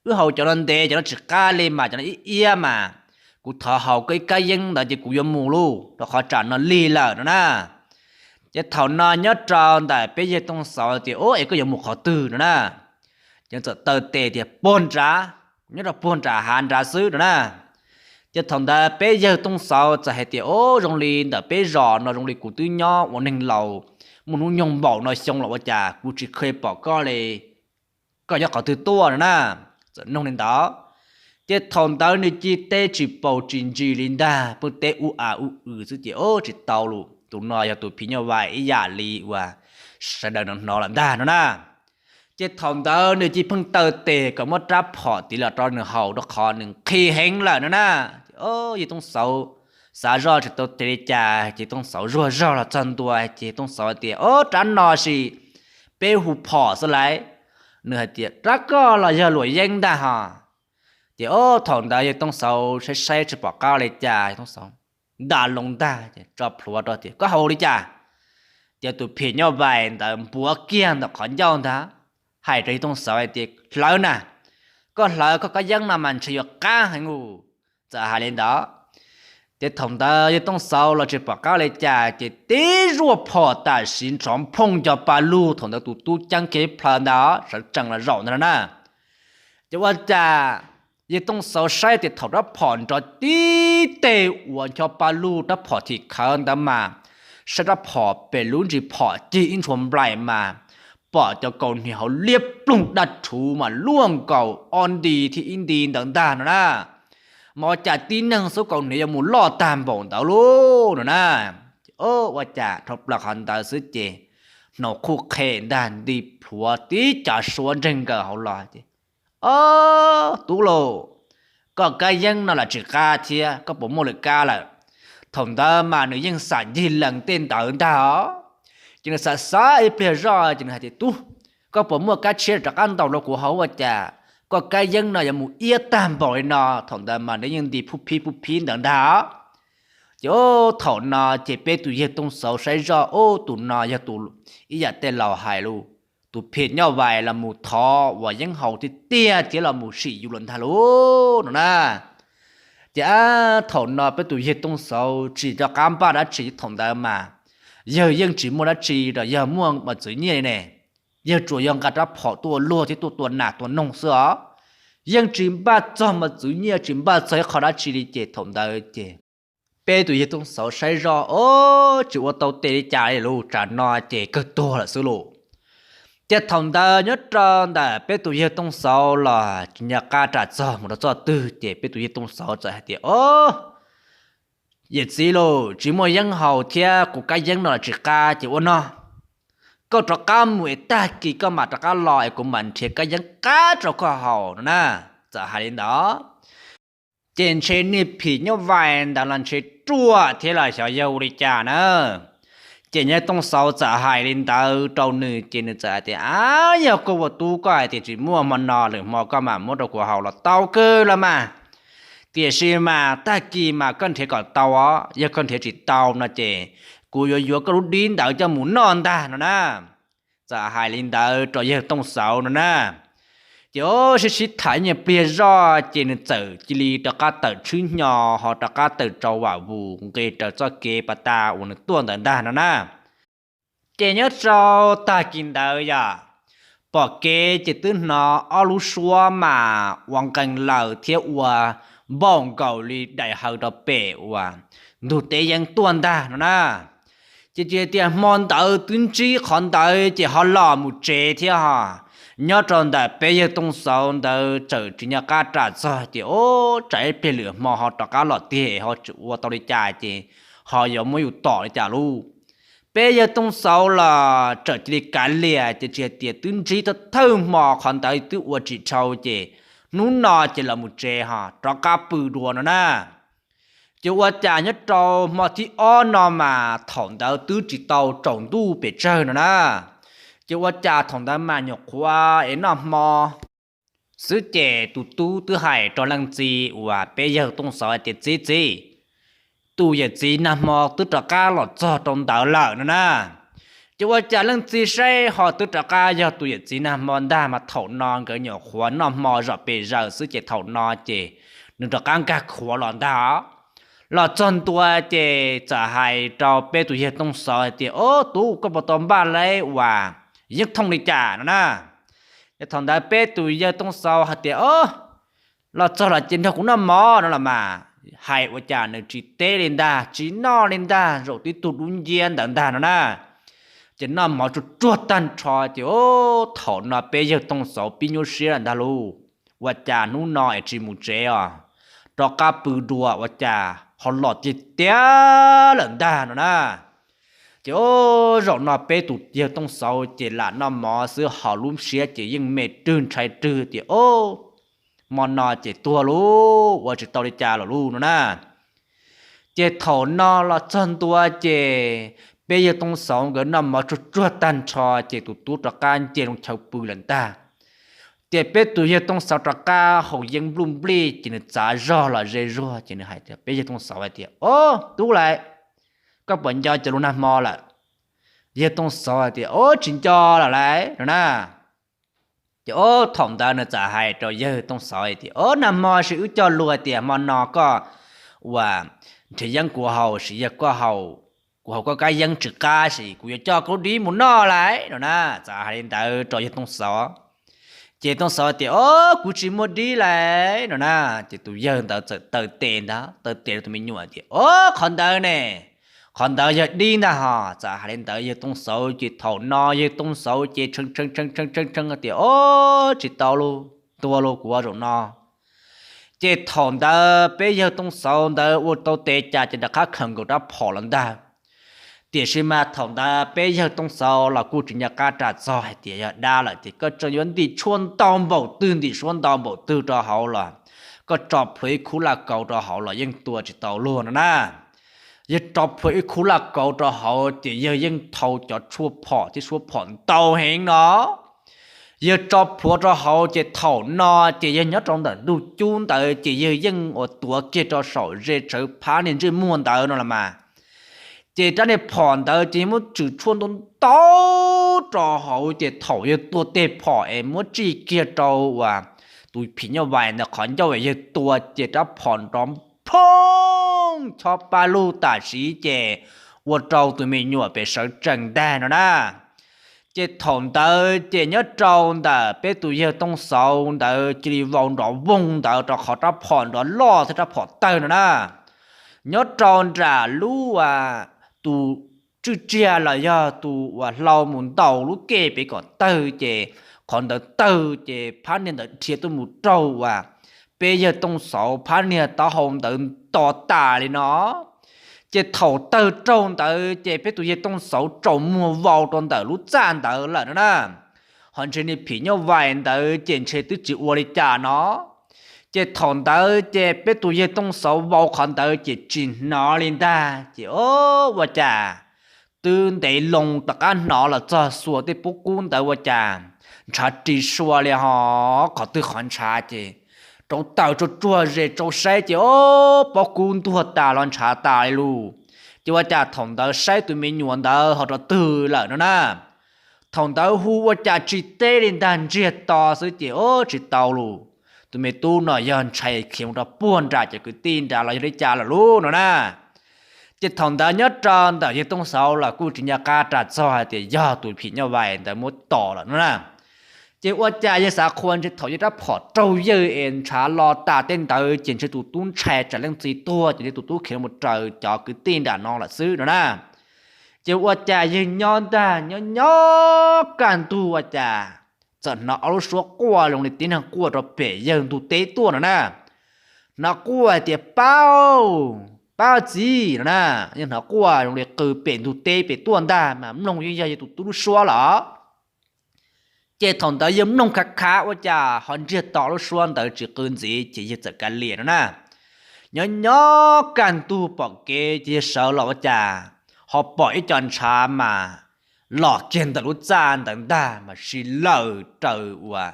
wb haus cov no ntev, cov no tsis qab li mas cov no ib iab mas kuv thov haus koj ib kab yeeb ntawd ces kuv yuav mus lauj, rau qhov tsam no lig lawm no na. Ces thaum no nyob rau ntawm peb yawg Tooj Xauv tias, Au, es koj yuav mus qhov twg no na? Ces txawm taw tes tias, Puag nrad, nyob rau puag nram hav nrad xwb no na. Ces thaum ntawd peb yawg Tooj Xauv txawm hais tias, Au, zoo li ntawm peb zos no zoo li kuv twb nyob ua neeg laus muaj hnub nyoog npaum no xyoo los ua cas kuv tsis kheev pom koj li, koj nyob qhov twg tuaj no na? Txawm noog li ntawd. Ces thaum ntawd nws cia li teb tsis paus tsis ntsis li ntag, pheej teb ub a ub w xwb ces, Au, tsis tau lauj, tus no yog tus phim nyuj vais ib yam li uas sawv daws hnov hnov lawm ntag no na. Ces thaum ntawd nws cia li pheej taw tes kom muab rab phom tiv los rau nws haus rau qhov nws nqhis heev lawm no na. Yawg Tooj Xauv xav zoj tsis tau tes li cas ces Tooj Xauv zuag zog los txog ntua ces Tooj Xauv tias, Au, rab no sis peb hu phom xwb lauj. Nws hais tias, Rab koj los yog luam yeeb ntag ho. Ces thaum ntawd yawg Tooj Xauv saib saib tsis pom qab li cas, Tooj Xauv nta loo ntag ces tso plhuav rau tias, Koj haus li cas? Ces tus phim nyuj vais ntawd npuav kiag ntawm qhov ncauj ntag, hais rau yawg Tooj Xauv hais tias, Hlawv na, koj hlawv koj kab yeeb no mas ntshe yuav qab heev ub. Txawm hais li ntawd, ces thaum ntawd yawg Tooj Xauv los tsis pom qab li cas ces tib zuaj phom tam sim ntshov nphooj nco pa lug thaum ntawd tus tub ceeb kiag ib plhaw ntag sawv tsees los zaum ntag no na. Ces ua cas yawg Tooj Xauv saib tias thaum rab phom nrov tib teg uas ncho pa lug rab phom thim khawv ntawd mas saib rab phom pem lub ntsis phom cig ib ntshua nplaim mas pom cov kaus hniav hauv liab ploog daj rhuv mas luaj nkaus ob nti thiab ib nti ntawd ntag no na. Mas ua cas tib neeg xub kaus hniav yuav mus loj tag npaum ntawd lauj no na. Ua cas dhau plaws qhov ntawd xwb ces Nau qhuj qhe ntag nti plhuav tib cav suab nreeg nkaws hauv los ces, Ob tub lauj, koj kab yeeb no los tsis qab thiab koj puas muaj lwm kab lawm? Thaum ntawd mas nws yeej xam ncig lees tej ntawd ntag os. Ces nws xav xav ib pliag zoj ces nws hais tias, Tub, koj puas muaj kab tshiab rov qab ntaus rau kuv haus ua cas koj kab yeeb no yuav mus iab tag npaum li no? Thaum ntawd mas nws yeej nti phuj phib phuj phib ntawd ntag os. Ces thaum no ces peb tus yawg Tooj Xauv saib zoj, Ub, tus no yog tus ib yam tej laus hais lus, tus phim nyuj vais los mus thov uas yeeb haus tiag tiag thiab los mus sim yus los ntag lauj no na. Ces thaum no peb tus yawg Tooj Xauv tsis rov qab npaj dab tsi thaum ntawd mas, yawg yeej tsis muaj dab tsi los yog muaj mos txwv nyiaj li ne. Yawg tsuas yog nqa rab phom tuaj ua luag thiab tuaj tua nas tua noog xwb os. Yeej tsis npaj txog mos txwv nyiaj, tsis npaj txog ib qho dab tsi li ces thaum ntawd ces peb tus yawg Tooj Xauv saib zoj, Ob, tsis ua tau tes li cas li lauj, tsam no ces kawg tuag lawm xwb lauj. Ces thaum ntawd nyob rau ntawm peb tus yawg Tooj Xauv los tsis nco qab ras txog mus rau txoj twg ces peb tus yawg Tooj Xauv txawm hais tias, Ob, yawm txiv lauj, tsis muaj yeeb haus thiab kuv kab yeeb no los tsis qab ces ua no, koj rov qab mus es tag kis koj mam rov qab los es kuv mam nrhiav kab yeeb qab rau koj haus no na. Txawm hais li ntawd ces ntshe niag phim nyuj vais ntawd los ntshe ruaj thiab los xyov yog ua li cas na. Ces yawg Tooj Xauv txawm hais li ntawd rau nws ces nws txawm hais tias, Ab, yog koj ua tub koj hais tias tsis muaj hmo no lwm hmo koj mam muab rau kuv haus los tau kawg los mas. Tiam sis mas tag kis mas koj nrhiav kom tau os, yog koj nrhiav tsis tau no ces kuv yuav yuav koj lub dib ntawd coj mus noj ntag no na. Txawm hais li ntawd rau yawg Tooj Xauv no na. Ces sib sib tham ib nyuag pliag zoj ces nws txawm cia li rov qab tawm tshwb hnyo ho rov qab tawm rau vam vus nqis raws txoj kev pas tas uas nws tuaj ntawd ntag no na. Ces nyob rau tag kis ntawd yom, pom kev ces twb hnov ob lub suab mas ua nqees lawm thiab ua npaum nkaus li daim hawv rau pem uas ntug teb yeeb tuaj ntag no na. Ces tsis hais tias hmo ntawd twb ntsib qhov ntawd ces ho los mus tsev thiab ho. Nyob rau ntawm peb yawg Tooj Xauv ntawd txawm tsis nco qab ras txog ces, Ob, tsam ib pliag lwm hmo ho rov qab los tiag ho tsis ua tau li cas ces ho yuav muab yus tom li cas lauj. Peb yawg Tooj Xauv los txawm cia li kav liam ces tsis hais tias twb ntsib thawj thawj hmo qhov ntawd twb ua tsis dhau ces hnub no ces los mus tsev ho rov qab pw dua no na. Ces ua cas nyob rau hmo thib ob no mas thaum ntawd twb tsis tau tsaus ntuj pes tsawg no na. Ces ua cas thaum ntawd mas nyuam qhuav es noj hmo xwb ces tus tub twb hais rau leej txiv uas peb yawg Tooj Xauv hais tias, Txiv, txiv, tus yawm txiv nag hmo twb rov qab los txog rau ntawd lawm no na. Ces ua cas leej txiv saib ho twb rov qab yog tus yawm txiv nag hmo ntag mas thaum no nkawd nyuam qhuav noj hmo zom pes zaws xwb ces thaum no ces nws rov qab nkag khuav los ntag. Los txog ntua ces txawm hais rau peb tus yawg Tooj Xauv hais tias, Ob, tub, koj puas tau npaj leb uas yeeb thooj li cas no na? Ces thaum ntawd peb tus yawg Tooj Xauv hais tias, Ob, los txog los ces nrog kuv noj mov no los mas. Hais ua cas nws tsis teb li ntag, tsis noj li ntag, zaum tib tug dub nciab ntawd ntag no na. Ces noj mov tsuag tsuag tag nrho ces, Ob, thaum no peb yawg Tooj Xauv pib nyuaj siab lawm ntag lauj. Ua cas hnub no es tsis mus tsev os, rov qab pw dua ua cas ho los tiag tiag lawm ntag no na. Ces, Ob, zaum no peb tus yawg Tooj Xauv ces lam noj mov xwb ho lub siab ces yeej me rwg ntshai rwg tias, Ob, hmo no ces tuag lauj, ua tsis tau li cas lawm lauj no na. Ces thaum no los txog ntua ces peb yawg Tooj Xauv nkawd noj mov tsuag tsuag tag nrho ces tus tub rov qab nce loo chaw pw lawm ntag. Ces peb tus yawg Tooj Xauv rov qab haus yeeb npluj nplij ces nws txav zog los ze zuag ces nws hais tias, peb yawg Tooj Xauv hais tias, Ob, tub lauj, koj puas nco cov lus nag hmo lawm? Yawg Tooj Xauv hais tias, Ob, tsis nco lawm lauj no na. Ces, Ob, thaum ntawd nws txawm hais rau yawg Tooj Xauv hais tias, Ob, nag hmo sis wb cog lus hais tias hmo no koj uas nrhiav yeeb kuv haus sis yog koj haus, kuv haus koj kab yeeb tsis qab sis kuv yuav coj koj lub dib mus noj lauj no na. Txawm hais li ntawd rau yawg Tooj Xauv. Ces Tooj Xauv tias, Ob, kuv tsis muaj dib lauj no na. Ces tus yawg ntawd txawm taw tes ntag, taw tes rau tus me nyuam tias, Ob, qhov ntawd ne, qhov ntawd yog dib ntag ho. Txawm hais li ntawd yawg Tooj Xauv ces thaum no yawg Tooj Xauv ces tshee tshee tshee tshee tshee tias, Ob, tsis tau lauj, tuag lauj kuv ua zaum no. Ces thaum ntawd peb yawg Tooj Xauv ntawd ua tau tes cas ces rov qab khaws nkaus rab phom los ntag. Tiam sis mas thaum ntawd peb yawg Tooj Xauv los kuj tsis nco qab ras txog hais tias yog dab lawm, ces koj tseem yuav ntim tshuaj ntau npaum twg, ntim suab ntau npaum twg rau hauv los koj tso plhuav ib khub laj kauv rau hauv los yeej tua tsis tau luag no na. Yawg tso plhuav ib khub laj kauv rau hauv ces yawg yeej thau cov tshuaj phom thiab suab phom ntau heev no. Yawg tso plhuav rau hauv ces thaum no ces yawg nyob rau ntawm ntug cub ntawd ces yawg yeej ua tuav kiag rau saum ze tsawv phab niag ntsej muag ntawd no los mas. Ces rab niag phom ntawd ces yawg muab tswm tshuaj ntau ntau rau hauv, ces thaum yawg tua tej phom es muab tsij kiag rau uas tus phim nyuj vais ntawd qhov ncauj yawg tua ces rab phom nrov phooj chob pab lug tam sim ces ua rau tus me nyuam pem sawv tsees ntag no na. Ces thaum ntawd ces nyob rau ntawm peb tus yawg Tooj Xauv ntawd cia li vau nrov voog ntawd rau qhov rab phom nrov loj thiab rab phom tawg no na. Nyob rau nram lub tus tswj tsiag los yog tus uas hlau mus ntaus lub kej pem kom tawg ces qhov ntawd tawg ces phab niag ntawd dhia tuaj mus raug uas peb yawg Tooj Xauv phab niag taub hau ntawd nto tas li no. Ces thaum tawg raug ntawd ces peb tus yawg Tooj Xauv tsaus muag vau rau ntawm lub txaj ntawd lawm no na. Ho ntshe niag phim nyuj vais ntawd ces ntshe twb tsis ua li cas no. Ces thaum ntawd ces peb tus yawg Tooj Xauv vau qhov ntawd ces tsis hnov li ntag ces o, ua cas twb ntev loo tom qab hnov los txog xuas tej pob kub ntawd ua cas ntshav ris sua li ho qhov twg qhov ntshav ces rau taws tsuag tsuag ze rau saib ces o, pob kub ntuag tas los ntshav tas li lus. Ces ua cas thaum ntawd saib tus me nyuam ntawd ho rov twg lawm no na. Thaum ntawd hu ua cas tsis teb li ntag, ntsiag to xwb ces o, tsis tau lus. Tus me tub no yog ntshai khiav mus rau puag nram cov kwv tij nram los yog li cas lawm lub no na. Ces thaum ntawd nyob rau ntawm yawg Tooj Xauv los kuj tsis nco qab ras txog hais tias yog tus phim nyuj vais ntawd muab tom lawm no na. Ces ua cas yawg xav qhua ntshe thaum yawg rab phom raug yawg es ntshav los tas tej ntawd ces ntshe tus tub ntshai tsam leej txiv tuag ces ntshe tus tub khiav mus raws cov kwv tij nram no lawm xwb no na. Ces ua cas yawg nyob ntag nyob nyob kaj ntug ua cas txawm hnov ob lub suab quaj zoo li tib neeg quaj rau pem yawg ntug teb tuaj no na. Hnov quaj hais tias, Pab, pab txiv no na. Yawg hnov quaj zoo li qw pem ntug teb pem tuaj ntag mas mloog yeej yog yawg tus tub lub suab los. Ces thaum ntawd yawg mloog khav khav ua cas ho ntsiag to lub suab ntawd tsis qw ntxiv ces yawg txawm kav liam no na. Nyob nyob kaj ntug pom kev ces yawg sawv los ua cas ho pom ib co ntshav mas los kiag ntawm lub txaj ntawd ntag mas si lawm raws uas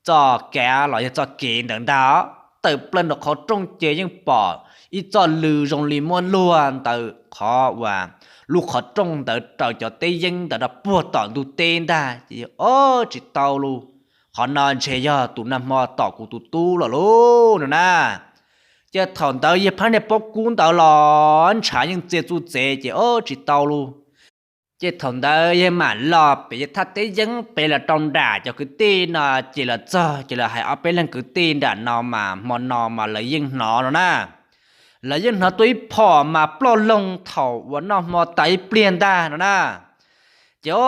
txoj kev los yog txoj kev ntawd ntag. Tawm plaws nram qhov rooj ces yeej pom ib txoj lw zoo li muab luag ntawm qhov uas lub qhov rooj ntawd raws cov teb yeeb ntawd rau puag tom ntug teb ntag ces o, tsis tau lus, qhov no ntshe yog tus nag hmo tom kuv tus tub los lub no na. Ces thaum ntawd yawg phab niag pob kub ntawd los ntshav yeej txia txuj txev ces o, tsis tau lus. Ces thaum ntawd yawg mam los pem yawg thaj teb yeeb pem los rau nram cov kwv tij no ces los txog ces los hais ob peb leeg kwv tij nram no mas hmo no mas lawv yeej hnov no na. Lawv yeej hnov tuaj ib phom mas ploj loog thaum uas noj hmo tas ib pliag ntag no na. Ces o,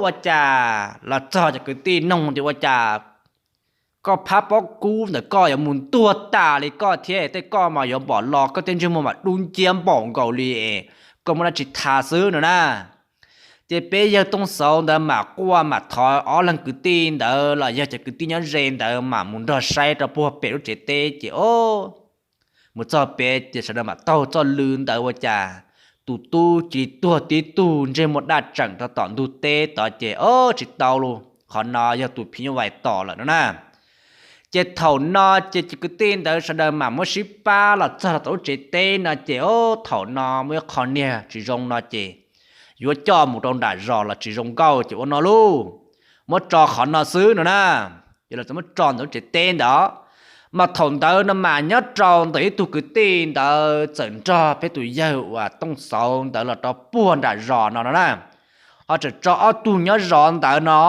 ua cas los txog cov kwv tij noog ces ua cas koj phab pob kub ntawm koj yuav mus ntuag tas li koj thiab tej koj mas yuav npom los koj tej ntsej muag mas dub nciab npaum nkaus li es koj muaj dab tsi tha xwb no na. Ces peb yawg Tooj Xauv ntawd mam quaj mam thov ob leeg kwv tij ntawd los yog cov kwv tij nyob ze ntawd mam mus nrog saib rau puag pem lub tsev teb ces o, mus txog pem ces sawv daws mam taug txoj lw ntawd ua cas tus tub cia li tuag tib tug ntsej muag daj tseem rau tom ntug teb tod ces o, tsis tau lus, qhov no yog tus phim nyuj vais tom lawm no na. Ces thaum no ces cov kwv tij ntawd sawv daws mam muab sib pab los txog rau tom lub tsev teb no ces o, thaum no muaj ib qho niag tsis zoo no ces yuav coj mus rau nram zos los tsis zoo nkauj ces ua no lauj, muab tso qhov no xwb no na. Ces los txawm muab tso ntawm lub tsev teb ntawd. Mas thaum ntawd no mas nyob rau ntawm ib tug kwv tij ntawd txawm nrog peb tus yawg uas Tooj Xauv ntawd los rau puag nram zos no no na. Ho tseem tso ob tug nyob zos ntawd no.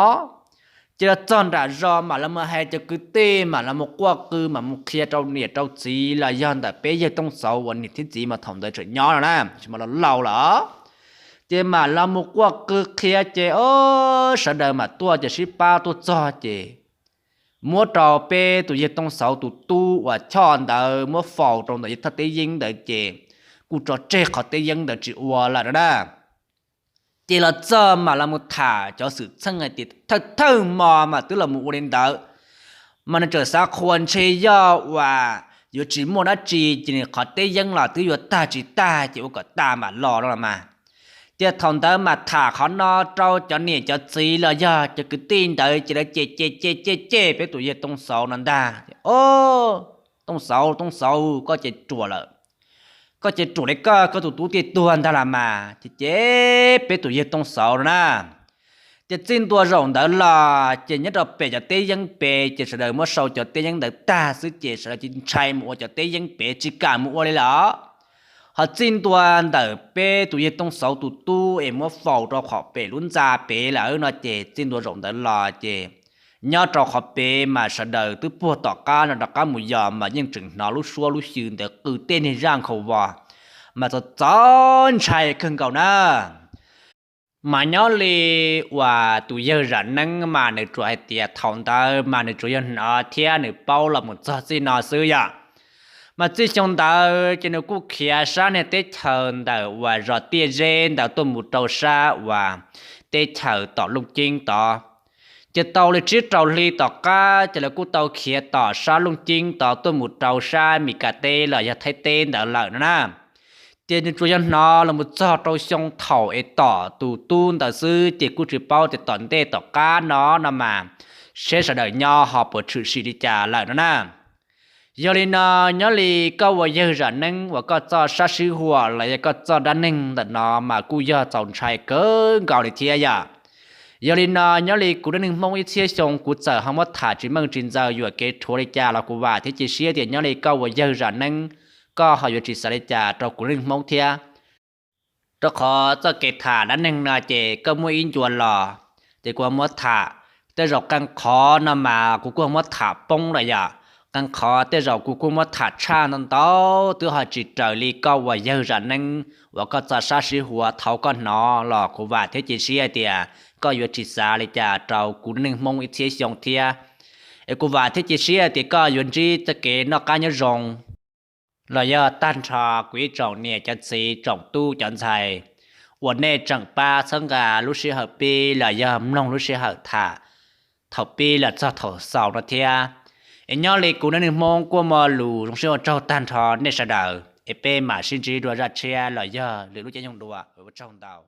Ces los txog nram zos mam los mus hais cov kwv tij mam los mus quaj qw mam mus qhia rau niam rau txiv los yog ntawm peb yawg Tooj Xauv uas niam thiab txiv mas thaum ntawd tseem nyob no na, tsis mas laus laus lawm. Ces mam los mus quaj qw qhia ces o, sawv daws mam tuaj ces sib pab tuaj txog ces muab rau peb tus yawg Tooj Xauv tus tub uas Choj ntawd muab faus rau ntawm yawg thaj teb yeeb ntawd ces kuj tso tseg qhov teb yeeb ntawd tsis ua lawm no na. Ces los txog mas los mus tham cov xwm txheej hais tias thawj thawj hmo mas twb los mus ua li ntawd, mas nws txawm xav qhuas ntshe yog uas yuav tsis muaj dab tsi ces nws qhov teb yeeb los twb yuav tag tsis tag ces ua kom tag mam los no los mas. Ces thaum ntawd mas tham qhov no rau cov niam cov txiv los yog cov kwv tij ntawd ces lawv ces ces ces ces ces peb tus yawg Tooj Xauv no ntag. O, Tooj Xauv, Tooj Xauv, koj ces ruam lawm, koj ces ruam li koj, koj tus tub thiaj tuag ntag los mas. Ces ces peb tus yawg Tooj Xauv no na. Ces txij ntua zaum ntawd los ces nyob rau pem cov teb yeeb pem ces sawv daws muab sau cov teb yeeb ntawd tag xwb ces sawv daws ntshai mus ua cov teb yeeb pem tsis kam mus ua li lawm. Ho txij ntua ntawm peb tus yawg Tooj Xauv tus tub es muab faus rau qhov pem lub ntxa pem lawm no ces txij ntua zaum ntawd los ces nyob rau qhov pem mas sawv daws twb puag tom qab no rov qab mus yos mas yeej tseem hnov lub suab lub xyw ntawd qw tej niag zaj nkhaus vos, mas txaus txaus ntshai kawg nkaus na. Mas nyob li uas tus yawg Zam Neeb mas nws tsuas hais tias thaum ntawd mas nws tsuas yog hnov thiab nws paub los mus txog txij no xwb yom. Mas txij xyoo ntawd ces nws kuj khiav sab niag teb chaws ntawm uas zos Tiaj Zeb ntawd tuaj mus rau sab uas teb chaws tom Looj Ceeb tod. Ces tau li tsib rau hli tom qab ces lawv kuj tau khiav tom sab Looj Ceeb tod tuaj mus rau sab Mis Kas teb los yog Thaib teb ntawd lawm no na. Ces nws tsuas yog hnov los mus txog rau xyoo thaum es tom tus tub ntawd xwb ces kuj tsis paub tias tom ntej tom qab no no mas seb sawv daws nyob ho puas tshwm sim li cas lawm no na. Yog li no, nyob li koj ua yawg Zam Neeb uas koj txoj sab sib huam los yog koj txoj dab neeg ntawm no mas kuj yog txaus ntshai kawg nkaus li thiab yom. Yog li no, nyob li kuv dab neeg Hmoob ib txhiab xyoo kuv txawm ho muab tham tsis meej tsis ntxaws yuam kev rhuav li cas los kuv vam thiab cia siab tias nyob li koj ua yawg Zam Neeb, koj ho yuav tsis xav li cas rau kuv dab neeg Hmoob thiab. Rau qhov txoj kev tham dab neeg no ces koj muab ib ncua los, ces kuv muab tham, tej zaum qee qhov no mas kuv kuj muab tham poob lawm yom, qee qhov tej zaum kuv kuj muab tham tshaj ntau ntau, twb ho tsis raws li koj ua yawg Zam Neeb uas koj txoj sab sib huam thaum koj hnov los kuv vam thiab cia siab hais tias koj yuav tsis xav li cas rau kuv dab neeg Hmoob ib txhiab xyoo thiab. Es kuv vam thiab cia siab hais tias koj yuav ntsib txoj kev noj qab nyob zoo. Los yog tag nrho kuv ib tsoom niam cov txiv tsoom tub cov ntxhais uas nej tseem pab txhawb nqa lub sij hawm pib los yog mloog lub sij hawm tham thaum pib los txog thaum xaus no thiab. Es nyob li kuv dab neeg Hmoob kuj muaj lus zoo siab ua tsaug tag nrho nej sawv daws, es peb mam sib ntsib dua zaj tshiab los yog lwm lub caij nyoog dua, ua tsaug ntau.